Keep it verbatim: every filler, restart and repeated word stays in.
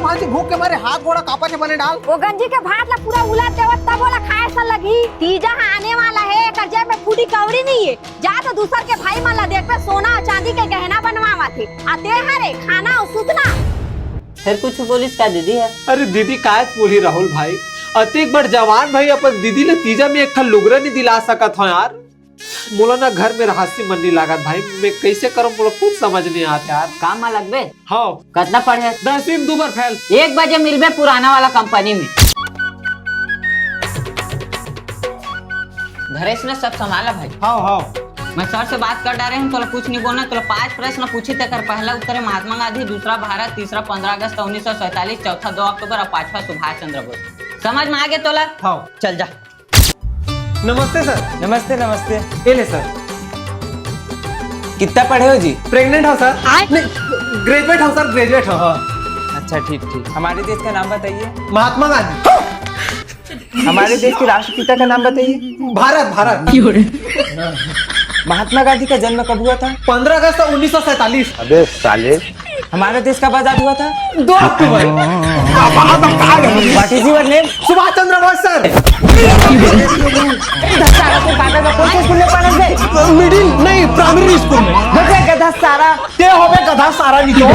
भांजी, भूख के मारे हाथ गोड़ा कांपत हे, बने डाल। ओ गंजी के भात ला पूरा उलट देवत, तब ओला खाए सा लगही। तीजा ह आने वाला हे, एकर जेब में फूटी कौड़ी नहीं हे। जा तो दूसर के भाई मन ला देखबे, सोना अउ चांदी के गहना बनवावत हे। आ ते हरे खाना अउ सुतना। फेर कुछ बोलिस का दीदी ह? अरे दीदी, काय बोलही राहुल भाई, अतेक बड़ जवान भाई अपन दीदी ले तीजा में एक ठन लुगरा नहीं दिला सकत हो यार। मोला ना घर में रहसी मन नहीं लागत भाई, मैं कैसे करूँ, मोला कुछ समझ नहीं आत यार। काम मा लगबे? हाँ। कतना पढ़े? दसवीं में दू बार फेल। एक बजे मिलबे पुराना वाला कंपनी में। धरेश ने सब संभाला भाई। हाँ, हाँ। मैं सर से बात कर डारे हूँ, तोला कुछ नहीं बोलना। तोला पांच प्रश्न पूछी, तेकर पहला उत्तर है महात्मा गांधी, दूसरा भारत, तीसरा पंद्रह अगस्त उन्नीस सौ सैंतालीस, चौथा दो अक्टूबर और पांचवा सुभाष चंद्र बोस। समझ में आ गया तोला? हाँ। चल जा। नमस्ते सर। नमस्ते, नमस्ते। ये ले सर। कितना पढ़े हो जी? प्रेग्नेंट हो सर। आय। नहीं, ग्रेजुएट हो सर, ग्रेजुएट हो। हाँ। अच्छा, ठीक, ठीक। हमारे देश का नाम बताइए। महात्मा गांधी। हमारे देश के राष्ट्रपिता का नाम बताइए। भारत, भारत। महात्मा गांधी का जन्म कब हुआ था? पंद्रह अगस्त उन्नीस सौ सैंतालीस। अबे साले। हमारा देश कब आजाद हुआ था? दो अक्टूबर। What is your name? Subhash Chandra Bose sir. सारा को काटा का कौन से स्कूल में पढ़ा थे? मिडिल नहीं, प्राइमरी स्कूल में। गधा सारा। ते होबे गधा सारा नहीं तो।